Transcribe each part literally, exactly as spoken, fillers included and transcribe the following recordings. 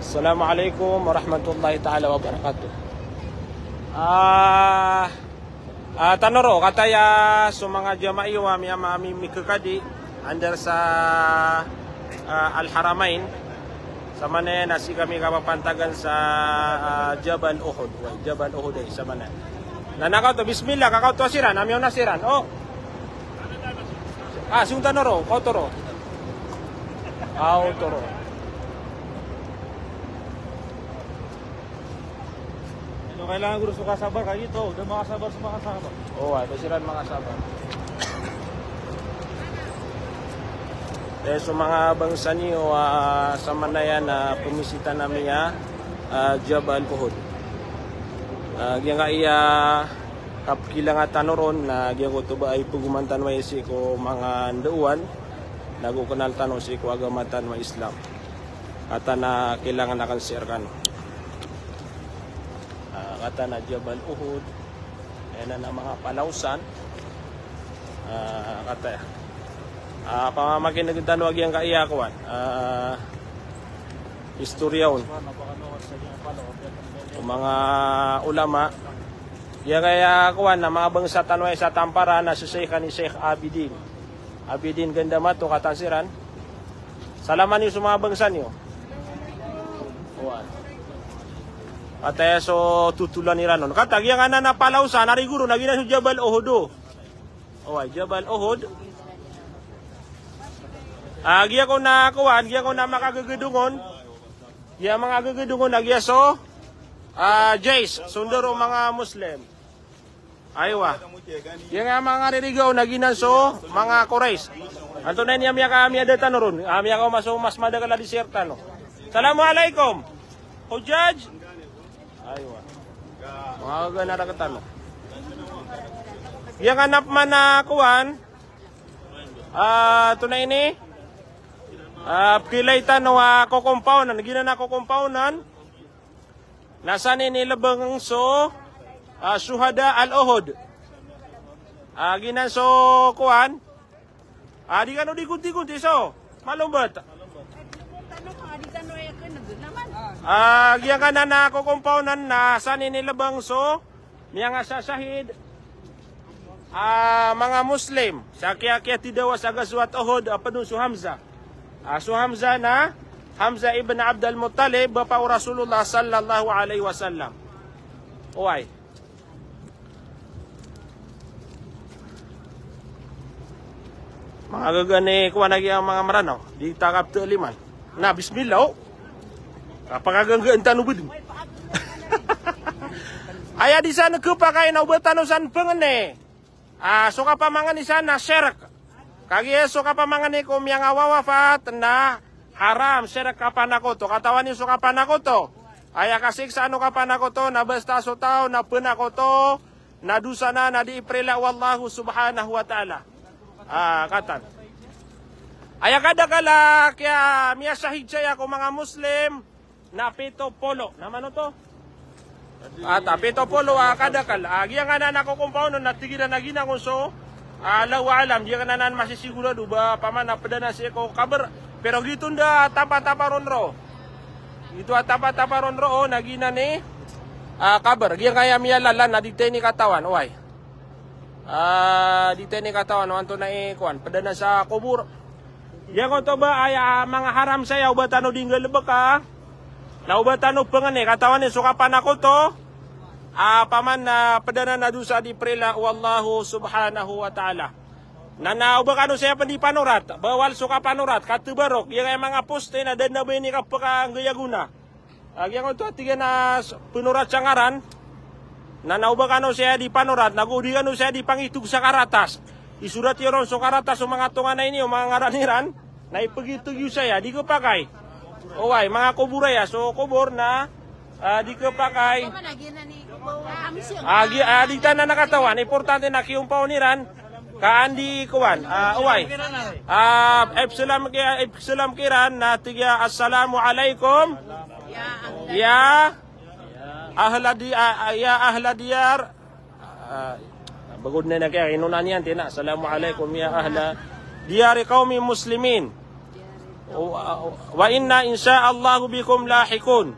Assalamu alaikum warahmatullahi ta'ala wabarakatuh. Ah, ah, Tanoro, kataya so manga jamaah iyo a miyama ami mikakadi under sa, ah, Al Haramain. Samanaya na sii kami kapapantagan sa, ah, Jabal Uhud. Wa, Jabal Uhud ay samanaya. Na nakaoto, bismillah, kakaoto siran, ami ona siran. O. Ah, sii on Tanoro, kaoto ro. Ah, oto ro. Ino kailangan guro so kasabar, kagiya oto da makasabar so manga sahabat. O, oto siran makasabar. Eh, so manga bangsa niyo, ah, samanaya na pemisitan ami a, ah, Jabal Uhud. Ah, giyangkaya kapkilang a tano ron na giyangkoto ba ay pegoman tano ay sii ko manga ndaowan, nago kenal tano sii ko agama tano a Islam. Kata na kailangan aken sii rekano. Ah, kata na Jabal Uhud, aya nan a manga palaosan. Ah, kata ya. Ah, pamakinegen tano a giyangkaya kowan. Ah, istorya on. O manga ulama. Giyangkaya kowan na manga bangsa tano ay sa Tampara na si Sheikh, ni Sheikh Abidin. Abidin Gandamato, katan siran. Salaman iyo so manga bangsa niyo. Oway. Kataya so totolan iran on. Kata, giyangkanan a palaosan, ari goro, na giyanan so Jabal Uhud o. Oway, Jabal Uhud. Ah, giyangkoto na kowan, giyangkoto na manga gegedong on. Giya manga gegedong on, na giya so, ah, Jaish, so ndao o manga Muslim. Aywa. Giyangkaya manga ririgaw na giyanan so manga Quraysh. Antonaa i miyaka, miyada tano ron. Ah, miyakaoma so mas madakel a di share tano. Assalamu alaikum. Hujjaj. Aywa. Manga gaga na raket tano. Giyangkanan a pman a kowan. Ah, antonaa i, ah, pekilay tano a kokompaonan. Giyanan a kokompaonan. Na san ini lebeng so, ah, shuhada al-Uhud. Ah, giyanan so kowan. Ah, di kano di gonti-gonti so. Malombat. Ah, giyangkanan a kokompaonan na san ini lebeng so miyanga sa shahid. Ah, manga Muslim, sa kiya, kiyatidawa sa Ghazwat Uhud, ah, ped on so Hamzah. Ah, so Hamzah na, Hamzah ibn Abdul Muttalib, bapa o Rasulullah sallallahu alaihi wasallam. Oway. Manga gaga ni kowan a giya manga Meranaw, di takap te liman. Na, bismillah, o. Kapakaganggaan tano bed. Aya di san kepakay na oba tano san pengene. Ah, so kapamangeni san na shirk. Kagiya so kapamangeni ko miyangawawafat na haram, shirk kapanakoto. Katawan iyo so kapanakoto. Aya kasiksaan o kapanakoto na basta so taw na penakoto na dosa na, na di iprila o Allahu subhanahu wa ta'ala. Ah, katan. Aya kadakel a kiya miyashahid saya ko manga Muslim na pito polo. Na mano oto? Ata, pito polo a kadakel. Ah, giyangkanan a kokompaonan na tig iran a giyanan so, ah, Allahu a'lam, giyangkanan a masisigurado ba paman a ped anan sii ko kaber. Pero giyoto nda a tapatapa ron roo. Giyoto a tapatapa ron roo na giyanan i, ah, kaber. Giyangkaya miyalalan na di ta ini katawan. Oway. Ah, di ta ini katawan o antonaa i kowan, ped anan sa kobor. Giyangkoto ba aya, ah, manga haram saya oba tano di nggalebeka. Na oba tano pengene, katawan iyo so kapanakoto. Ah, paman na ped anan a dosa di iprila o Allahu subhanahu wa ta'ala. Na, na oba kano saya pen di panorat, bawal so kapanorat, katebarok, giyangkaya manga poste na da den a ba ini kapekanggayagonan. Ah, giyangkoto a tig iyan a s-, penorat sa ngaran. Na, na oba kano saya di panorat, nago di kano saya di pangitog sa karatas. Isorat iyo ron so karatas o manga tonganay niyo, manga ngaran iran. Na ipegiteg iyo saya, di kepakay. Oway, manga kobor aya, so kobor na, ah, di kepakay. Ah, gi-, ah, di tano na katawan, importante na kiyompaw iran. Ka an di kowan, ah, oway. Ah, ipsalam ki-, ipsalam kiran na tig iyan, "Assalamu alaikum. Ya ahla di-, ah, ah, ya ahla diyar." Ah, bagod na na kaya, ino na niyan, tig iyan, "Assalamu alaikum, ya ahla diyari qaumi muslimin." O, ah, wa inna insha Allahu bikum lahiqun.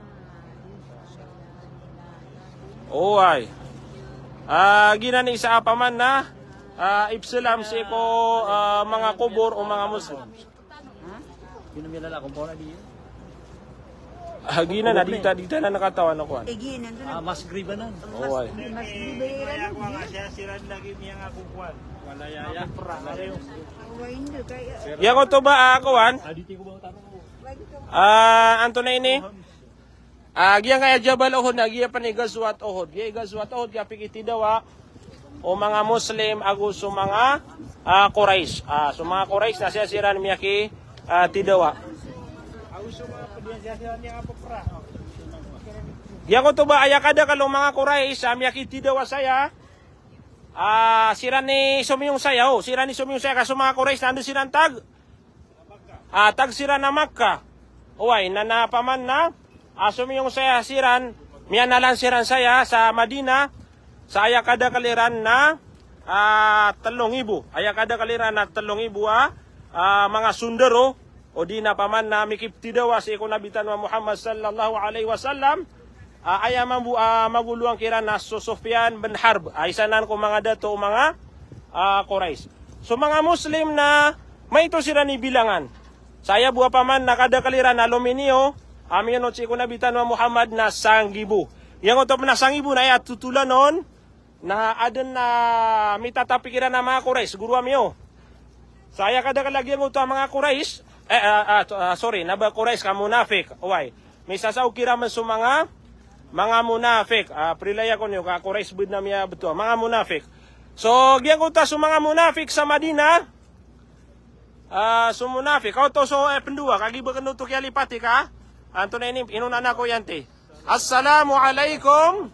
Oway. Ah, giyanan i isa a paman na, ah, ipsalam sii ko, ah, manga kobor o manga Muslim. Ah, giyanan a di ta, di ta na katawan a kowan. Eh, giyanan to na. Ah, mas griba na. Oway. Mas griba iran. Giyanan to ba a kowan? Ah, antonaa ini? Ah, giyangkaya Jabal Uhud na giya pn i Ghazwat Uhud. Giya i Ghazwat Uhud, giya pikitidawa o manga Muslim ago so manga, ah, Quraysh. Ah, so manga Quraysh na siya siran miyaki, ah, tidawa. Giyangkoto ba aya kadakl o manga Quraysh a miyakitidawa saya. Ah, siran i somiyong saya, o, siran i somiyong saya ka so manga Quraysh na anda siran tag Ah, tag siran a Makkah. Oway, na, na paman na, ah, somiyong saya siran, miyanalan siran saya sa Madinah, sa aya kadakl iran na, ah, tlo nggibo. Aya kadakl iran na tlo nggibo a, ah, manga sondaro, odi na paman na mikiptidawa sii ko Nabi tano a Muhammad sallallahu alaihi wasallam. Ah, aya mambo a magolowan kiran na so Sufyan bin Harb. Ah, isa nan ko manga dato o manga, ah, Quraysh. So manga Muslim na maito siran i bilangan. Sa aya bo a paman na kadakl iran a lominiyo a miyonot sii ko Nabi tano a Muhammad na sanggibo. Giyangkoto pn a sanggibo na aya totolan on na adn a mitatapi kiran a manga Quraysh, goro ami o. Sa aya kadakl a giyangkoto a manga Quraysh, eh, ah, ah, to-, ah, sorry, na ba Quraysh ka munafik. Oway. Misasaw kiran man so manga, manga munafik. Ah, prilaya ko niyo ka Quraysh bd na miyabto. Manga munafik. So, giyangkoto a so manga munafik sa Madinah, ah, so munafik. Kaoto so, eh, pndowa. Kagiya ba kn oto kiyalipati ka. Antonaa ini, ino na ko iyan ti. Assalamu alaikum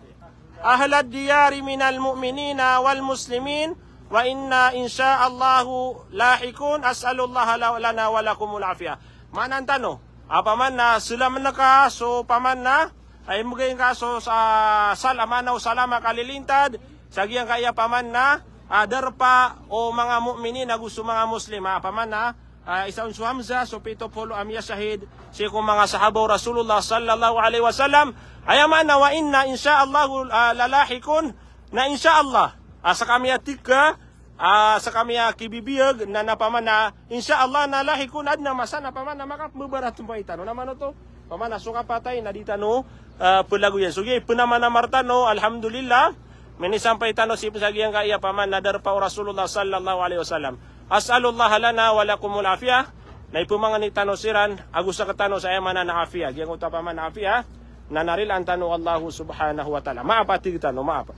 ahlad diyari minal mu'minina wal muslimin wa inna insha Allahu lahiqun. As'alullaha la-, lana wa lakumul afiyah. Maana tano, a paman na salam ngka so paman na, ay mgay ngka so sa, sal-, a maana o salam a kalilintad sa giyangkaya paman na, ah, darpa o manga mu'minin ago so manga Muslim, a paman na, ah, isa on so hamzah, so pito polo a miyashahid sii ko manga sahaba o Rasulullah sallallahu alaihi wasallam. Aya maana wa inna insha Allahu, ah, lalahiqun, na insha Allah, ah, skami a tigka, ah, skami a kibibiyag, na, na paman na insha Allah na lahiqun, adn a masa na paman na makapmbabaratompa i tano. Na mano oto? Paman na so kapatay na di tano, ah, plagoyan. So giyai pnamanamar tano, alhamdulillah. Minisampay tano sii pn sa giyangkaya paman na darpa o Rasulullah sallallahu alaihi wasallam. As'alullaha lana wa lakumul afiyah. Na ipmangni tano siran ago sktano sa aya maana na afiyah. Giyangkoto a paman na afiyah na narilaan tano o Allah subhanahu wa ta'ala. Maap a tig tano, maap.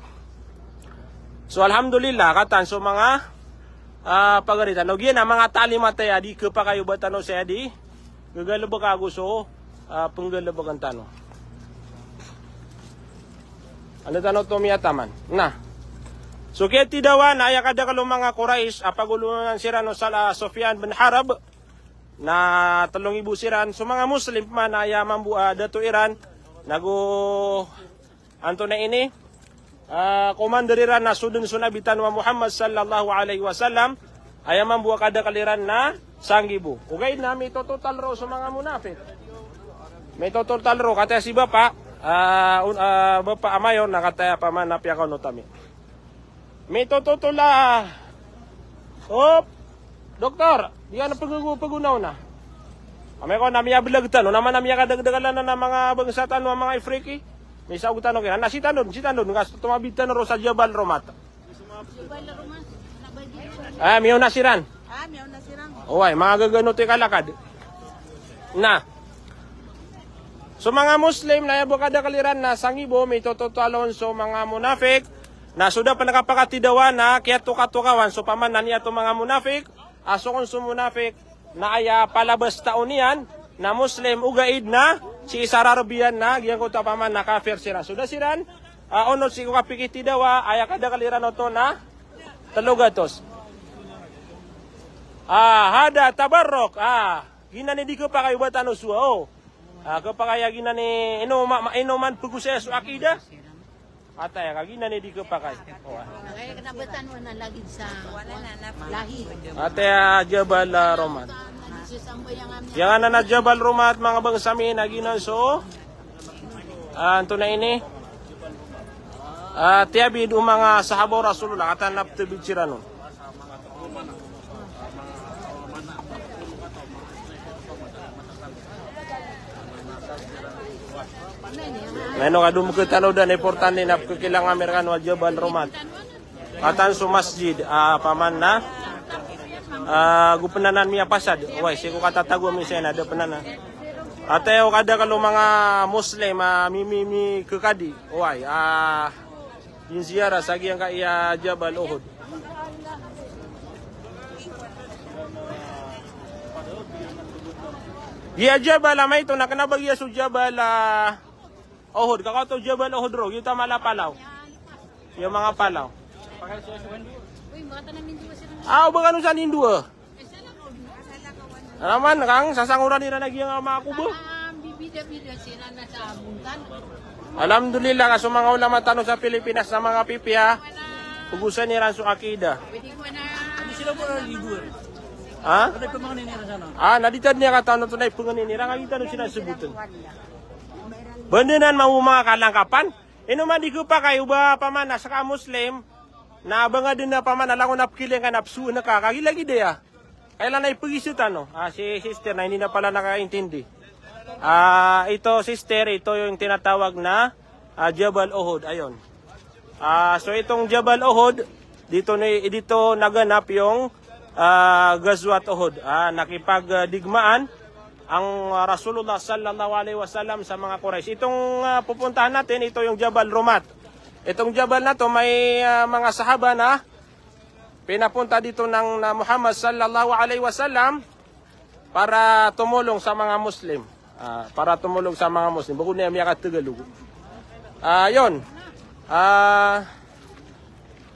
So alhamdulillah, katan so manga, ah, pagari tano. Giya na manga talimat aya di khapakay o ba tano saya di gagalbk ago so, ah, pnggalbkn tano. Anda tano oto miyataman? Na. So kiyatidawa na aya kadakl o manga Quraysh a pagolowan siran o sala Sufyan bin Harb na tlo nggibo siran. So manga Muslim pman na aya mambo a dato iran, nago antonaa ini, ah, commander iran na so dn so Nabi tano a Muhammad sallallahu alaihi wasallam, aya mambo a kadakl iran na sanggibo. Ogaid na mitototal roo so manga munafik. Mitototal roo, kataya si Bapa, ah, un-, ah, Bapa a mayor na kataya paman na piyakaonot ami. Mitototal a. Op. Doktor, di ka na pag-, pag-unaw na. Amay ko na miyablag tano, na mana miyakadagdagal na, na manga bangsa tano, manga Ifriki. Misaog tano kiran. Na si tano, si tano, nga tomabid tano roo sa Jabal Romat. Ah, miyaona siran. Ah, miyaona siran. Oway, manga gagano ti kalakad. Na. So manga Muslim na aya bo kadakl iran na sanggibo, mitototal on so manga munafik. Na so da pn kapakatidawa na kiyatoka-tokawan so paman na niyato manga munafik. A so kon so munafik na aya palabas taw niyan na Muslim, ogaid na sii sa rarb iyan na giyangkoto a paman na kafir siran. So da siran, ah, onot sii ko kapikitidawa, aya kadakl iran oto na tlo gatos. Ah, hada tabarruk. Ah, giyanan i di khapakay o ba tano so, o. Ah, khapakay a giyanan i ino ma-, ma-, ino man pagosaya so akida. Ataya ka giyanan i di khapakay. O, ah. Kaya kna ba tano na lagid sa lahi. Ataya Jabal, ah, Romat. Giyanan a Jabal Rumat, manga bangsa mi, na giyanan so, ah, antonaa ini? Ah, tiyabid o manga sahaba o Rasulullah, kataan a pthabid siran on. Na ino ka dn khatano dn, importante na pkhakilang ami rkano a Jabal Rumat. Kataan so masjid, ah, paman na, ah, go pn anan miyapasad. Oway, sii ko katatago ami saya na da pn anan. Aya kadakl o manga Muslim a mi, mi, mikhakadi. Oway, ah, minziyara sa giyangkaya Jabal Uhud. Giya Jabal a maito na kna ba giya so Jabal, ah, Uhud, ka kaoto Jabal Uhud roo, giyoto a mala a palaw. Iyo manga palaw. Ah, o ba kano san indoa? Alaman, kang, sasangoran iran a giyangkaya manga kobo. Alhamdulillah, ka so manga ulama tano sa Pilipinas na manga pipiya, pogosan iran so akida. Ha? Ah, na di tano niyan katawan antonaa i pangnin iran, ka di tano siran sabotn. Ba dn anan mambo manga kalangkapan. Ino man di khapakay o ba paman a ska Muslim, na ba nga dn a paman a langon a pkhailay ngka na psoon ka, ka lagid aya. Kailangan a ipagiza tano. Ah, si sister na hindi na pala nakaintindi. Ah, ito sister, ito yung tinatawag na, ah, Jabal Uhud. Ayun. Ah, so itong Jabal Uhud, dito ni, dito naganap yung, ah, Ghazwat Uhud. Ah, nakipagdigmaan ang, ah, Rasulullah sallallahu alaihi wasallam sa mga Quraysh. Itong, ah, pupuntahan natin, ito yung Jabal Rumat. Itong Jabal na to, may, ah, mga sahaba na pinapunta dito ng, na Muhammad sallallahu alaihi wasallam para tumulong sa mga Muslim. Ah, para tumulong sa mga Muslim. Bukod niya miyakatagalog. Ah, yun. Ah,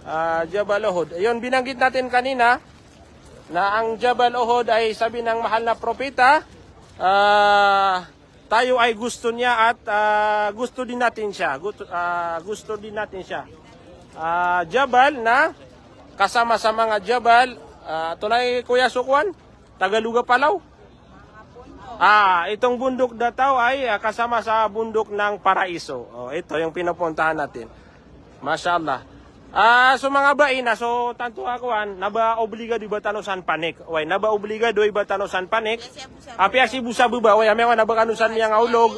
ah, Jabal Uhud. Yun, binanggit natin kanina na ang Jabal Uhud ay sabi ng mahal na propeta, ah, tayo ay gusto niya at, ah, gusto din natin siya. Gusto, ah, gusto din natin siya. Ah, Jabal na kasama sa mga Jabal, ah, tunay, kuya, so kuwan? Tagalog a palaw? Ah, itong bundok daw ay, ah, kasama sa bundok ng Paraiso. Oh, ito yung pinupuntahan natin. Masha Allah. Ah, so manga bai na, so tanto a kowan, na ba obligado i ba tano san panik. Oway, na ba obligado i ba tano san panik. Apiya sii bo sa baba, oway, amay kowan na ba kano san miyangaolog,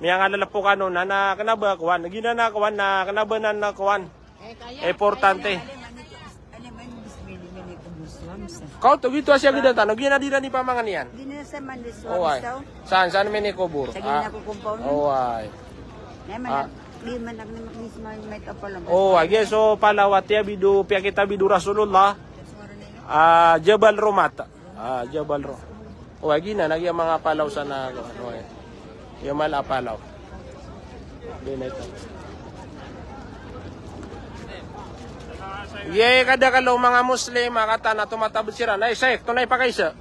miyangalalapokan on, na, na, kna ba kowan, giyanan a kowan, na, kna ba nan a kowan. Importante. Kaoto, giyoto a siyagadan tano, giyanan a di ran ipamangnin iyan. Oway. Saan, saan minikobor? Ah, oway. Ah. Oway, giya so palaw a tiyabid o, piyakitabid o Rasulullah. Ah, Jabal Rumat. Ah, Jabal Ro-, oway, giyanan a giya manga palaw san a, oway. Giya mala a palaw. Giya ito. Giya kadakl o manga Muslim a kataan a tomatabd siran. Ay, Sheikh, tonaa i pakaisa?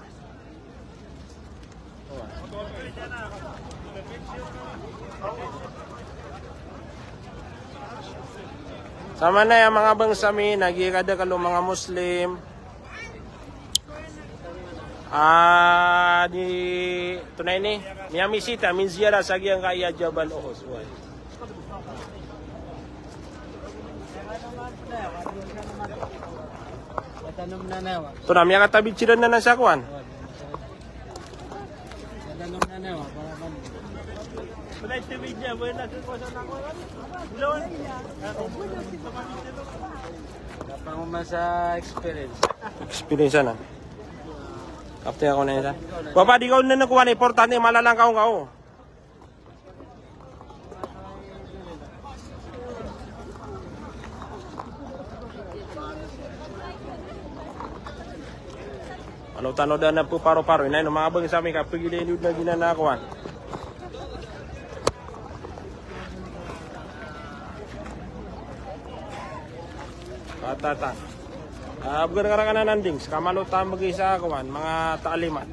Samanaya manga bangsa mi, na giya kadakl o manga Muslim. Ah, di, tonaa ini, miyamisita, minziyara sa giyangkaya Jabal Uhud. Oway. Tonaa, miyakatabid siran anan sa kowan. Kapangoma sa experience. Experience anan. Kapti ako na isa. Bapa, di ka on na nakuha na importante, malalangkaw ka, oh. Ano tano da na po paro-paro. Inay, no, mga bangsa mi, kapagilay niyo na ginanakuan. Atata. Ah, bukan karakanan anding, saka malo tambag isa kuan, mga taalimat.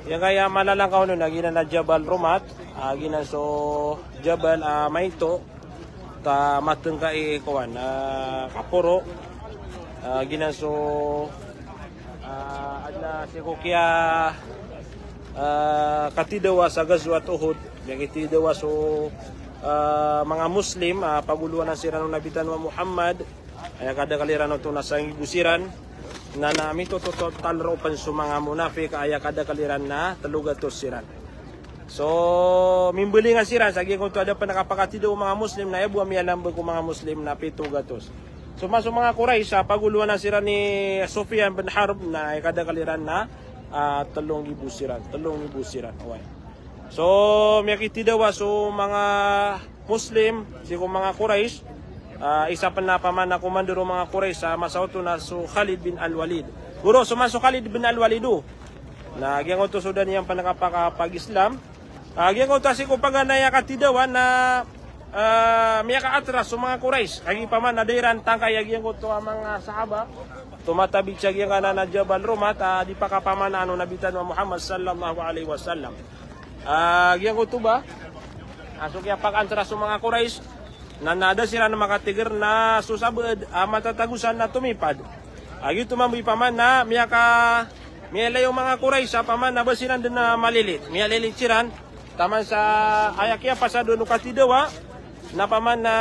Aya kaya malalangkaw on na giyanan a Jabal Rumat. Ah, giyanan so Jabal, ah, maito, ta matengka i kowan, ah, kaporo. Ah, giyanan so, ah, adn a sii ko kiya, ah, katidawa sa Ghazwat Uhud. Miyakitidawa so, ah, manga Muslim, ah, pagolowanan siran o Nabi tano a Muhammad. Aya kadakl iran oto na sangibo siran, na, na mitototal roo pn so manga munafik, aya kadakl iran na telo gatos siran. So, mimbalingan siran, sa giyangkoto a da pn kapakatidawa o manga Muslim, na aya bo a miyalamba ko manga Muslim na pito gatos. So, ma so manga Quraysh, sa pagolowanan siran i Sufyan bin Harb, na aya kadakl iran na, ah, telo nggibo siran, telo nggibo siran. Oway. So, miyakitidawa so manga Muslim, sii ko manga Quraysh, ah, isa pn a paman a commander o manga Quraysh sa masa oto na so Khalid bin Al-Walid. Goro, so man so Khalid bin Al-Walid o. Na giyangkoto so da niyan pn kapakapag-Islam. Ah, giyangkoto a sii ko paganay a katidawa na, ah, miyakaatras so manga Quraysh. Kagiya paman na da iran tangkay a giyangkoto a manga sahaba. Tomatabik sa giyangkanan a Jabal Rumat, ah, di pakapamanaan o Nabi tano a Muhammad sallallahu alaihi wasallam. Ah, giyangkoto ba, ah, so kiyapakaantras o manga Quraysh, na, na da siran makatiger na so sabaad a matatagosan na tomipad. Ah, giyoto mambo i paman na miyaka, miyalay o manga Quraysh a paman na ba siran dn a malilit. Miyalilit siran, taman sa aya kiyapasad o katidawa, na paman na,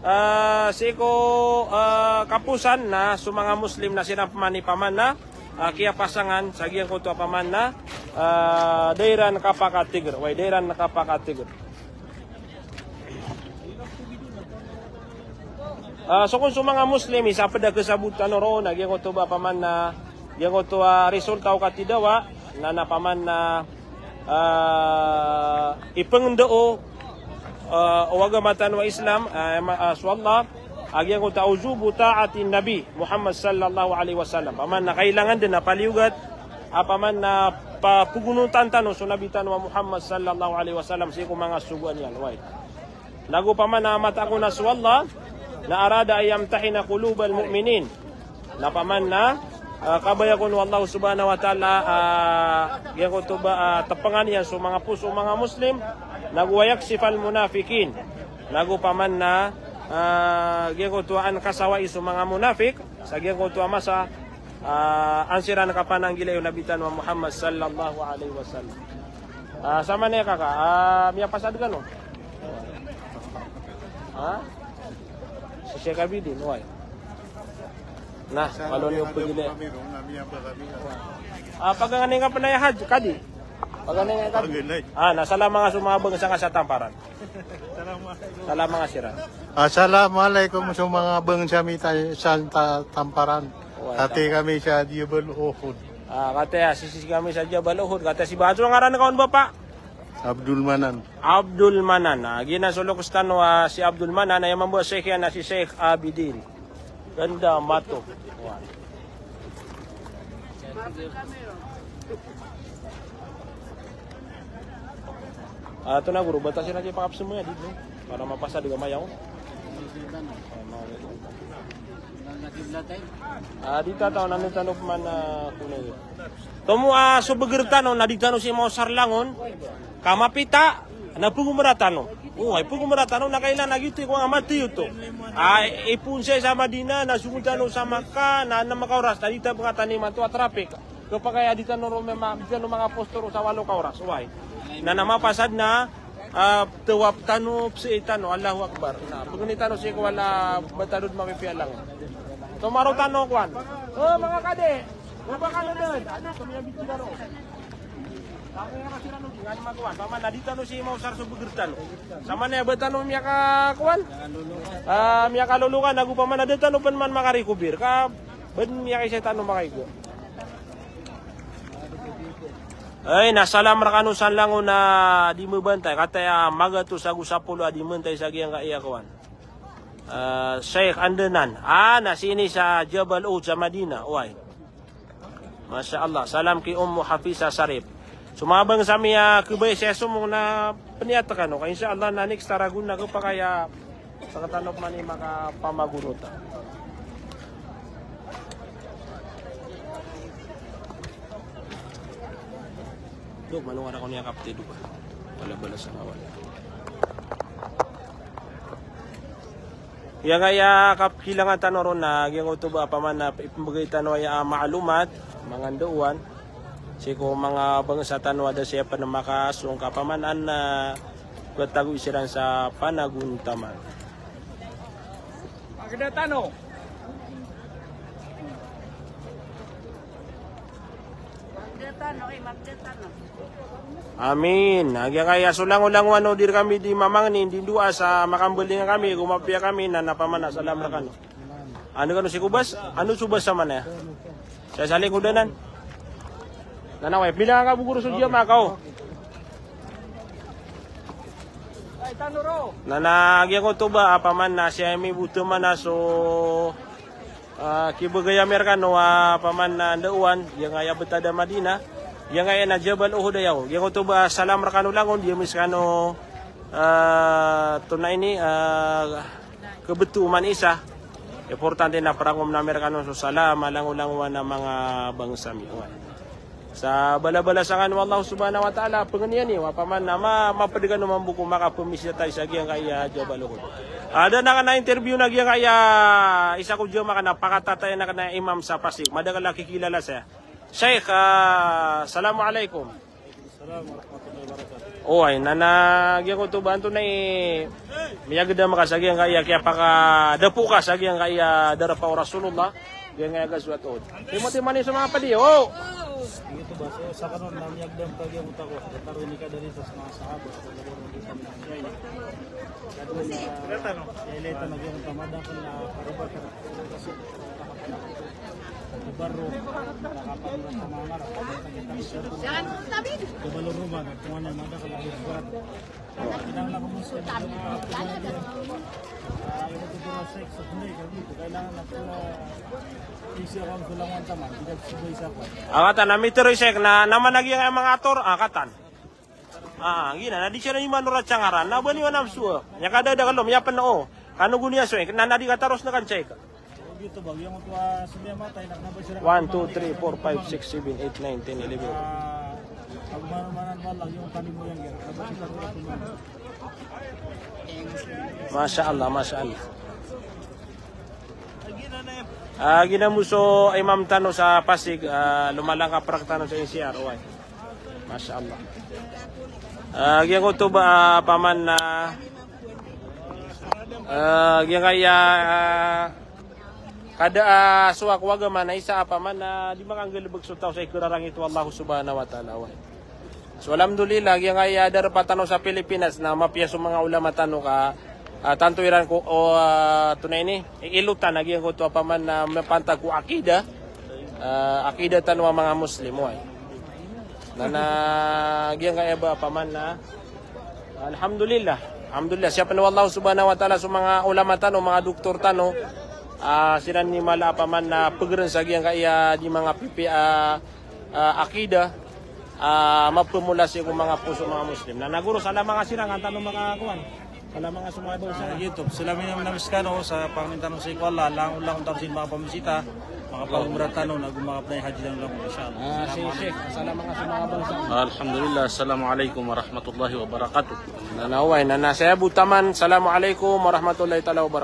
ah, sii ko, ah, kaposan na so manga Muslim na siran paman i paman na ah, kiyapasangan sa giyangkoto a paman na, ah, da iran kapakatiger. Oway, da iran kapakatiger. Ah, so kon so manga Muslim, isa pd a kasabot tano roo, na giyangkoto ba paman na, giyangkoto a resulta o katidawa, na, na paman na, ah, ipngndao, ah, o agama tano a Islam, ah, ma-, ah, so Allah, a giyangkoto a wujubu ta'atin Nabi Muhammad sallallahu alaihi wasallam. Paman na kailangan dn a paliyogat, a paman na papogonotan tano so Nabi tano a Muhammad sallallahu alaihi wasallam sii ko manga sogoan iyan. Oway. Nago paman na mataan ko na so Allah, na arada an yamtahina qulubal mu'minin. Na paman na, ah, kabaya kon o Allah subhanahu wa ta'ala, ah, giyangkoto ba, ah, tpngan iyan so manga poso o manga Muslim, nago wa yaksifal munafiqin. Nago paman na, ah, giyangkoto a an kasawai so manga munafik, sa giyangkoto a masa, ah, an siran kapananggilai o Nabi tano a Muhammad sallallahu alaihi wasallam. Ah, samanaya kaka, ah, miyapasad kano? Ha? Si Sheikh Abidin, oway. Na, malo niyo pagilay. Ah, paganay ngka pn aya, Haj, kadi? Paganay ngka kadi? Paganay. Ah, na salama ngka so manga bangsa ngka sa Tamparan. Salama ngka siran. Assalamualaikum so manga bangsa mi ta-, sa ta-, Tamparan. Oway, Tamparan. Ati kami sa Jabal Uhud. Ah, kataya, sii kami sa Jabal Uhud. Kataya si ba, so ngaran ka on, Bapa? Abdul Manan. Abdul Manan. Ah, giyanan so loks tano, ah, si Abdul Manan, aya mambo a Sheikh iyan na si Sheikh Abidin. Ganda mato. Wan. Ah, ito na guro, batasin na kayo pakapsmaya dito. Para mapasad ka mayaw. Ah, di tataw na nitano pman, ah, kuno. Tomo, ah, so bgr tano na di tano si maosar langon. Ka mapita, na pgomra tano. O, ay pgomra tano, na kailangan na giyoto i kowan a matiyo oto. Ah, ipoon saya sa Madina, na songod tano sa Makkah, na, na makaoras, na di tano pngataniman oto a traffic. Khapakay a di tano ro mema-, di tano manga posto ro sa walo ka oras. Oway. Na, na mapasad na, ah, tawaf tano, psii tano, Allahu Akbar. Na, pgni tano sii ko wala ba tano dn mapipiya langon. Tomaro tano kowan. O, manga kadi. O, ba kano dn. Ano, kami ang bitira ro. Kami ang nasira no, di nga naman kowan. Samanaya di tano si maosar so bgr tano. Samanaya ba tano miyakakowan. Ah, miyakalolokan, ago paman a da tano pn man makarikobir. Ka, ba dn miyakaisa tano makaigo. Ay, na salam rkano san langon a di mbantay. Kataya magatos ago sapolo a di mbantay sa giyangkaya kowan. Ah, Sheikh Andanan. Ah, na sii ini sa Jabal Uhud sa Madina. Oway. Masha Allah. Salam ki Ummu Hafiza Sarip. So manga bangsa mi a khabaya saya somong na pniyat kano. Ka insha Allah na next taragon na khapakay a sktano pman i makapamagonot. Dok, mano nga rkano iyakapti dok. Bala-bala sa mawali. Giyangkaya kapkilangan tano ron na giyangkoto ba opama na ipmbgay tano aya a maalumat, manga ndao wan, sii ko manga bangsa tano a da siran pn makaasong ka opama na, ah, ptagoy siran sa panagontaman. Magda tano. Amin. A giyangkaya so langolangowan o di rkami di mamangni, di ndoa sa makambalingan kami, go mapiya kami, na opama na salam rkano. Ano kano si Kobas? Ano so Kobas sa mana? Sa salikodan. Na na, way, bilang ka bo goro so jamaah ka, o. Na na giyangkoto ba opama na sii ami bo taman a so, ah, kibgay ami rkano a opama na ndao wan, giyangkaya btad a Madina, giyangkaya na Jabal Uhud aya. Giyangkoto ba salam rkano langon, di ami skano, ah, tonaa ini, ah, kbto man isa. Importante na prangom ami rkano so salam a langolangowan a manga bangsa mi. Sa bala-bala sa kano o Allah subhanahu wa ta'ala, pangnin iyo, opama na ma-, mapd kano mambo ko makapmbisita sa giyangkaya Jabal Uhud. Adn a kna interview na giyangkaya isa ko jamaah a kna pakatatay a kna imam sa Pasig. Madakl a kikilala saya. Sheikh, ah, assalamu alaikum. Salam warahmatullahi wabarakatuh. Oway, na na giyangkoto ba antonaa i miyagdam ka sa giyangkaya kiyapakadapo ka sa giyangkaya darpa o Rasulullah, giyangkaya Ghazwat Uhud. Timo-timo niyo so manga padi, o. Giyangkoto ba, so, sa kano na miyagdam ka giyangkoto ako, sa taro ini ka dari sa manga sahaba, sa manga sahaba. Kadwa na, sa ilay tano giyangkoto a madakl a paribat. A katan, na mitharo i Sheikh, na, na mana giyangkaya manga ator, a katan. Ah, giyanan, na di siran i manorat sa ngaran, na ba niyo nabso, a. Miyakadadakl, miyapn o. Kano go niyan so, na na di kataros na kan Sheikh. One, two, three, four, five, six, seven, eight, nine, ten, eleven. Masha Allah, masha Allah. Ah, giyanan bo so imam tano sa Pasig, ah, lomalangkap rktano sa N C R, oway. Masha Allah. Ah, giyangkoto ba, ah, opama na, ah, giyangkaya, ah, kada, ah, so ako agama na isa opama na di makanggalbk so taw sa ikrarangit o Allah subhanahu wa ta'ala, oway. So, alhamdulillah, giyangkaya darpa tano sa Pilipinas na mapiya so manga ulama tano ka, ah, tanto iran ko, o, ah, tonaa ini, iilotan a giyangkoto opama na mapantag ko akida, ah, akida tano a manga Muslim, oway. Na na giyangkaya ba opama na, alhamdulillah. Alhamdulillah. Siyapn o Allah subhanahu wa ta'ala so manga ulama tano, manga doktor tano, ah, siran i mala opama na pgrn sa giyangkaya di manga pipiya, ah, ah, akida, ah, mapmula sii ko manga poso o manga Muslim. Na na goro, salam nga siran, an tano makakowan. Salam nga so manga bangsa. Ah, gioto. Salam iyan na miskano sa pangnin tano sii ko Allah, langon-langon tano sii makapambisita, makapangumrah tano, na go makapnay haji langon-langon, insha Allah. Ah, si Sheikh, salam nga so manga bangsa. Alhamdulillah, assalamu alaikum warahmatullahi wabarakatuh. Na na, oway, na na saya bo taman, assalamu alaikum warahmatullahi ta'ala wabarakatuh.